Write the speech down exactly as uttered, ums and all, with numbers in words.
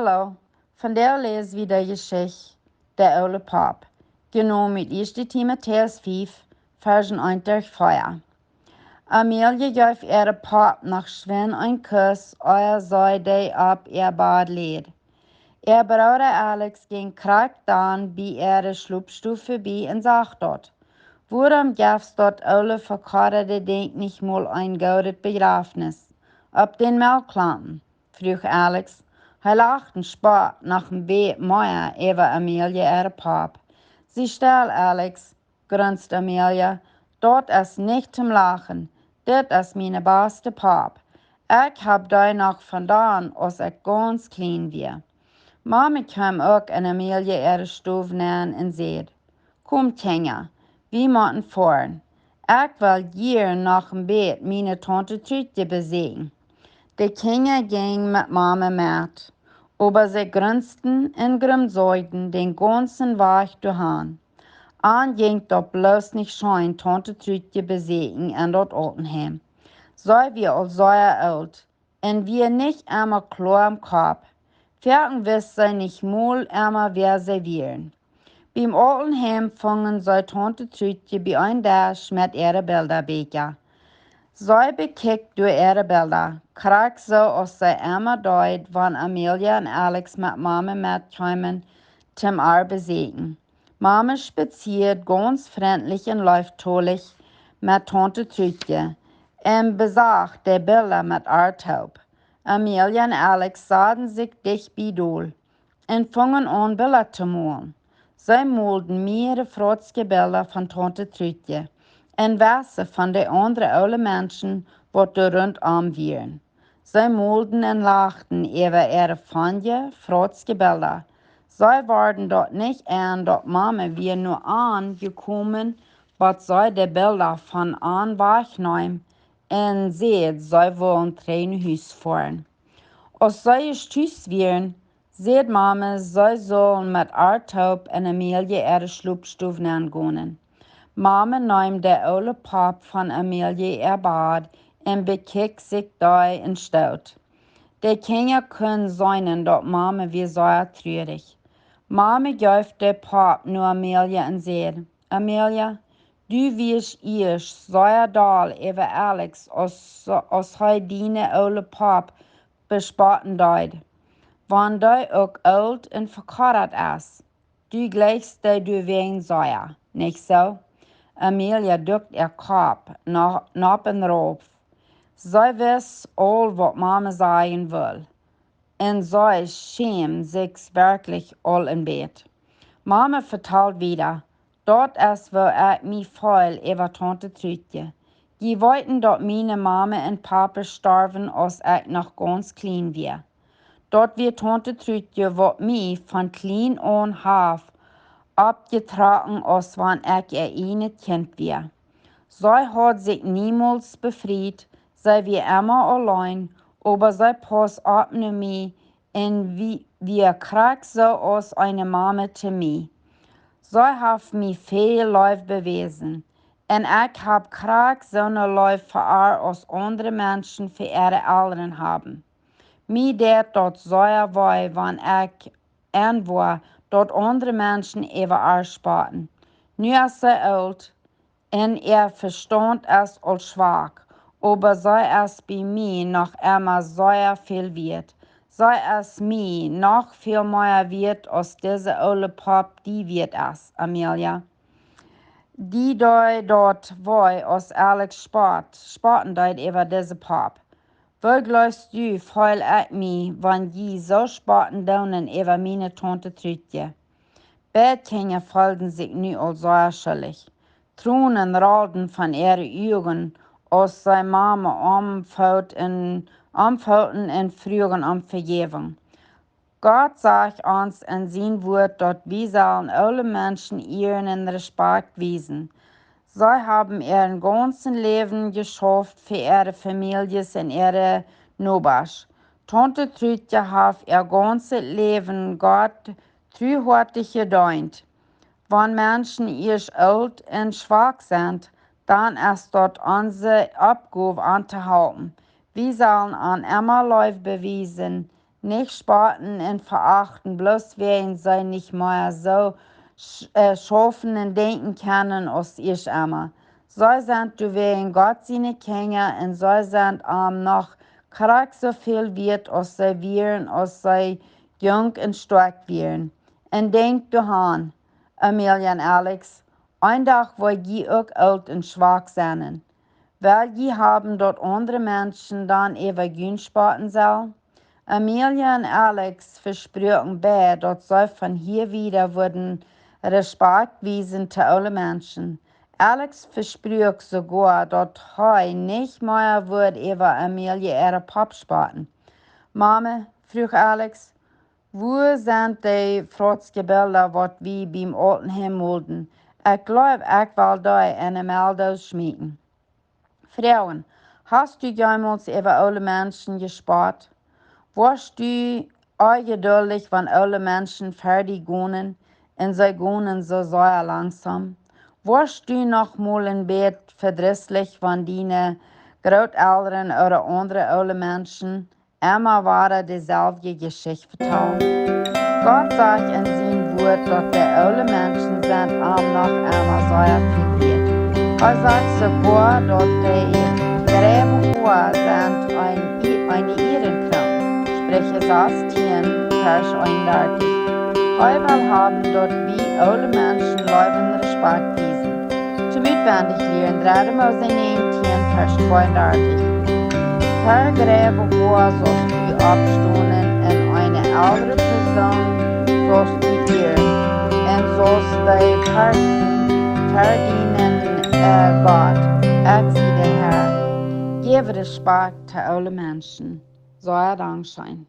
Hallo, vondoag läs wie de Jeschicht De oole Pap, jenomen ut ieeschte Timotäus fief, Varsch eent bat vea. Amelia jeef äare Pap noch schwind een Kuss, ea see dee opp äa Bad läd. Äa Brooda Alex jinkj krakjt dan bie äare Schlopstow vebie un sach daut. Wuarom jefst daut oole vekotade Dinkj nich mol een goodet Bejrafnis? Opp dän Melkjklompen? Fruach Alex. Hee lacht un spott noch een bät mea äwa Amelia äare Pap. Sie stell, Alex, grunst Amelia, daut es nich toom lachen. Dit es miene baste Pap. Ekj hab dee noch von dan aus ekj gaunz kjlien wia. Mame kjeem uk en Amelia äare Stow nenn un säd: Komt, Kjinja, wie motten foaren. Ekj well jieren noch een bät miene Taunte Trutje besieekjen. De Kjinja jinjen met Mame met, oba see grunsten un grumsaulden dän gaunzen Wajch doahan. An jinkj daut bloos nich scheen Taunte Trutje besieekjen en daut Altenheim. See wia aul sea oolt un wia nich emma kloa em Kopp. Foaken wist see nich mol emma, wäa see wieren. Biem Altenheim fungen see Taunte Trutje bie een Desch met äare Bildabieekja. See bekjikjt doa äare Bilda, krakjt soo aus see emma deed, wan Amelia un Alex met Mame met kjeemen toom ar besieekjen. Mame spazieed gaunz frintlich un leeftolich met Taunte Trutje un besach de Bilda met ar toop. Amelia un Alex saden sikj dicht bie dol un fungen aun Bilda to molen. See molden mierere frotzje Bilda von Taunte Trutje un wesse von de aundre oole Menschen, waut doa runtom wieren. See molden un lachten äwa äare frotzje, frotzje Bilda. See worden daut nich en, daut Mame wia no an jekomen, bat see de Bilda von an wajchneem un säd, see wullen trigj no Hus foaren. Aus see ieescht tus wieren, säd Mame, see sullen met ar toop en Amelia äare Schlopstow nenn gonen. Mame neem de oole Pap von Amelia äa Bad un bekjikjt sikj dee un stoot. De Kjinja kunnen seenen, daut Mame wia sea trurich. Mame jeef de Pap no Amelia un säd: Amelia, du wiascht ieescht sea doll äwa Alex, aus, aus hee diene oole Pap bespotten deed, wan dee uk oolt un vekodat es. Du jleichst dee doawäajen sea, nich soo? Amelia dukt äa Kopp no-, nopp un rauf. See wist aul, waut Mame sajen wull, un see schämd sikj werkjlich aul een bät. Mame vetald wieda: Daut es, woo ekj mie feel äwa Taunte Trutje. Jie weeten, daut miene Mame un Pape storwen, aus ekj noch gaunz kjlien wia. Daut wia Taunte Trutje, waut mie von kjlien aun haft oppjetrocken, aus wan ekj äa ieejnet Kjint wia. See haud sikj niemols befriet, see wia emma auleen, oba see paust opp no mie un wie-, wia krakjt soo aus eene Mame to mie. See haft mie väl Leew bewäsen, un ekj hab krakjt soone Leew fa ar, aus aundre Menschen fa äare Elren haben. Mie deit daut sea wee, wan ekj enwoa, daut aundre Menschen äwa ar spotten. Nu es see oolt un äa Vestaunt es aul schwak, oba see es bie mie noch emma sea väl wieet. See es mie noch väl mea wieet aus dise oole Pap die wieet es, Amelia. Die deed daut wee, aus Alex spott-, spotten deed äwa dise Pap. Woo jleefst du, feel ekj mie, wan jie soo spotten doonen äwa miene Taunte Trutje? Beid Kjinja feelden sikj nu aul sea schullich. Tronen rolden von äare Uagen, aus see Mame omfooten un, omfooten un fruagen om Vejäwunk. Gott sajcht ons en sien Wuat, daut wie sellen oole Menschen ieren un Respakjt wiesen. See haben äa gaunzet Läwen jeschauft fa äare Famieljes un äare Nobasch. Taunte Trutje haft äa gaunzet Läwen Gott truhoatich jedeent. Wan Menschen ieescht oolt un schwak sent, dan es daut onse Oppgow an to halpen. Wie sellen an emma Leew bewiesen, nich spotten un veachten, bloos wäajen see nich mea soo sch-, äh, schaufen un denkjen kjennen aus ieescht emma. See sent doawäajen Gott siene Kjinja un see sent am noch krakjt soo väl wieet aus see wieren, aus see junk un stoakj wieren. Un denkj doaraun, Amelia un Alex, een Dach woa jie uk oolt un schwak sennen. Well jie haben, daut aundre Menschen dan äwa junt spotten sellen? Amelia un Alex vespruaken beid, daut see von hia wieda wudden Respakjt wiesen to oole Menschen. Alex vespruak soogoa, daut hee nich mea wudd äwa Amelia äare Pop spotten. Mame, fruach Alex, wua sent dee frautske Bilda, waut wie biem Altenheim molden? Ekj jleew, ekj well dee enne Melddoos schmieten. Froagen: Hast du jemols äwa oole Menschen jespott? Woascht du onjeduldich, wan oole Menschen ver die gonen un see gonen soo sea langsom? Woascht du noch mol een bät vedrisslich, wan diene Grootelren ooda aundre oole Menschen emma wada deeselwje Jeschicht vetalen? Gott sajcht en sien Wuat, daut de oole Menschen sent am noch emma sea väl wieet. Hee sajcht soogoa, daut de greiwe Hoa sent een, eene Ierenkroon. Spricha sastieen, Varsch eenundartich. Hee well haben, daut wie oole Menschen leewen un Respakjt wiesen. Toom utwendich lieren, dredde Mose näajentieen, Varsch tweeundartich. Ver greiwe Hoa saust du oppstonen un eene elre Persoon saust du ieren, un saust dee ver-, ver dienen, äh, Gott, ekj sie de Herr. Jäw Respakjt to oole Menschen. Sea dankscheen.